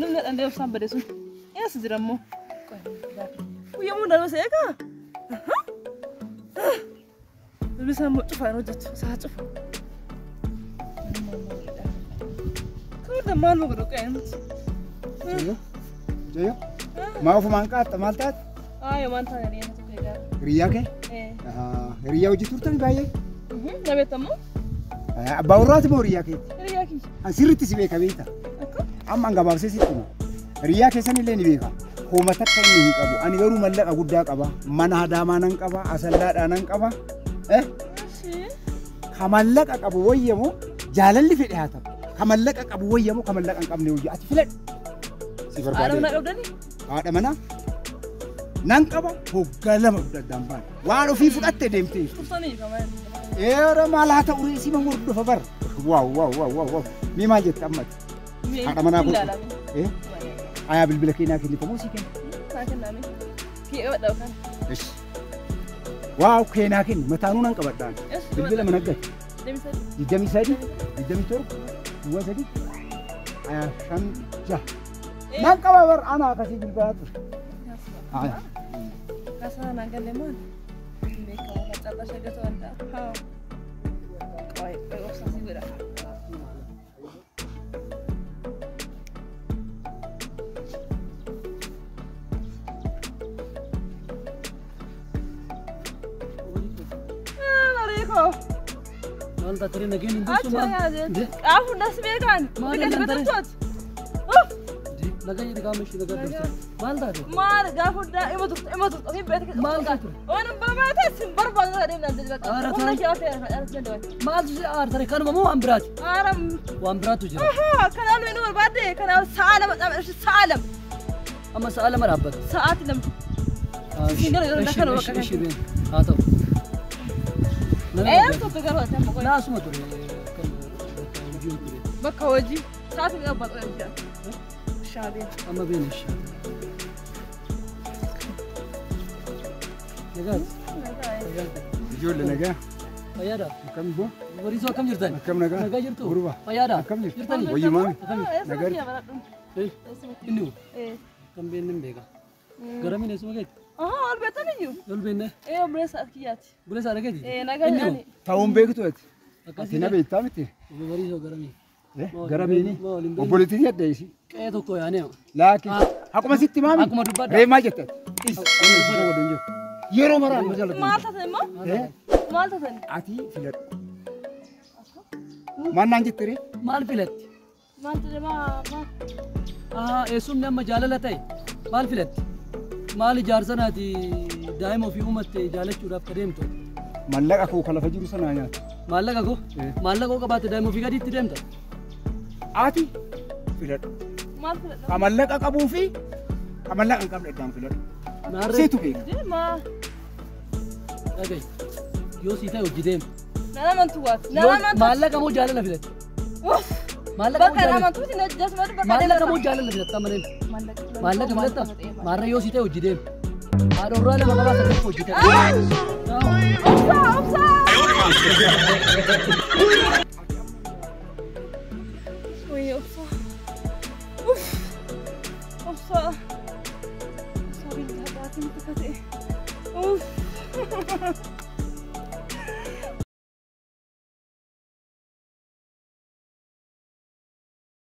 Inni dhandhee obsaan bade sun. Eessa jira immoo? Guyyaa muu darbee eegaa? Bilbilli isaa immoo cufaa hin hojjetu. Isaa cufa. Kawarda maal ma godhu qe'ee nuti? Mucayyoo. Mucayyoo. Maa ofumaan qaaxxa maal taate? Aayo waan taane hiriyaa tokko egaa. Hiriyaa kee? Hiriyaa hojii turtan baay'ee? Na beektammoo? Abbaa warraati moo hiriyaa keeti? Hiriyaa kiyya. An sirriitti si beeka beekta. Akka? Amma an gabaabsee sitti hima. Hiriyaa keessan illee ni beeka. Hooma takka inni hin qabu. Ani garuu mallaqa guddaa qaba. Mana Adaamaa nan qaba. Asallaadhaa nan qaba. Ka mallaqa qabu wayyamoo jaalalli fedhe haa ta'u. Ka mallaqa qabu wayyamoo ka mallaqa hin qabne wayya. Ati filadhu. Si Haadha barbaade. Manaa qabdanii? Haadha manaa nan qaba hoggaa lama addaan baane. Waan ofii fudhatte deemtee. Turtanii kamaa. Eera maal haa ta'u reesii ma hordofa bara. Waaw waaw waaw waaw waaw. Mee maal jette ammati? Haadha manaa godhu. Ayaa bilbila kee naa kennita moo sii kenna? Naa kennaame. Kee qabadha yookaan. Ish. Waaw kee naa kenni mataanuu nan qabadhaan. Ish. Bilbila mana gati. 23. 23 27 03 ayaa 5 6. Nan qaba bar ana akkasii bilbilaa ture. Ayaa. Kasaa naan galle maal? Beekamu kan carraa shaggatoo waan ta'a. Haa. Qoy qoy obsaa si godha. Mariiko. Maal taatee nageen hin dursu Achi maal? yaa Qaafu nas beekan. Maal Biqiltuu jedhan taree? biqiltooti. Nagaa jedhi qaama ishee nagaa dursa. Maal taate? Maal gaafa hundaa ima turte ima turte ofii beekte. Maal taate? Waan barbaade sin barbaadu irraa deemnaan jedhu bakka. Aara Humna taate. kee waan ta'eef dhala danda'u. Maaltu si aartare kanuma moo waan biraati? Aara. Waan biraatu jira. Ahaa kanaaf inni barbaade kanaaf sa'a 2 dhaabadha sa'a 2. Amma sa'a 2 dhaabbata. Sa'aati 2. Isin gara yeroo kana bakka Ishi been haa ta'u. Eeyyan tokko garuu ati amma qoy. Naasuma ture kan bakka hojii ture. Bakka hojii sa'aati meeqa abbaa qoy jira? Shaabeen. Amma been ishee. Nagaati. Ijoollee nagaa. Fayyaadha. Akkam boo? Bariisoo akkam jirtan? Akkam nagaa? Nagaa jirtu? Gurbaa. Fayyaadha. Akkam jirtu? Jirtanii? Wayyumaami. Nagaa. Inni kan beekne hin beeka. Garamiin eessuma keeti? Ahaa ol beektan iyyuu. Ol beekne? Ee obboleessa kiyyaati. Buleessa haadha keeti? Ee nagaa Inni jedhani. Ta'uun beektu ati. Ati Akkasii na beektaa miti? Obbo Bariisoo garamii? Garamiini. Maa waliin beeknu? Obboleettii adda isi. Qe'ee tokko yaanee. Laaki. Akkuma sitti maami? Akkuma dubbadha. Ree maal jette ati? Is. Inni si waliin jiru. Yeroo maraa nu jaalatu. Maal taatan immoo? Maal taatan? Ati filadhu. Maal naan jette ree? Maal filatti? Maal ta'e maa maa? Ahaa eessumni amma jaalala ta'e maal filatti? Maal ijaarsa naati daa'ima ofii uumatte jaalachuudhaaf ka deemtu? Mallaqa koo kan lafa jiru sanaa nyaata. Maallaqa koo? Maallaqa koo qabaatte daa'ima ofii gadiitti deemta? Ati filadhu. Maal filadhu? Ka mallaqa qabuu fi ka mallaqa hin qabne addaan filadhu. Naarree. Siitu beeka. Deemaa. Dhaga'i. Yoo sii ta'e hojii deema. Nan amantu waati. Nan Yoo amantu. maallaqa moo jaalala filatte? Uff. Maallaqa moo Bakka jaalala? amantuuti na jasmadu bakka Maallaqa moo jaalala filatta amma deema? Maallaqa filatta? Maarree yoo sii ta'e hojii deema. Haadha warraa lama qabaa sagal hojii ta'e. Obsaa obsaa. Wayii obsaa. Uff. Obsaa. Obsaa bilisa dhaatiin akka ta'e. Uff.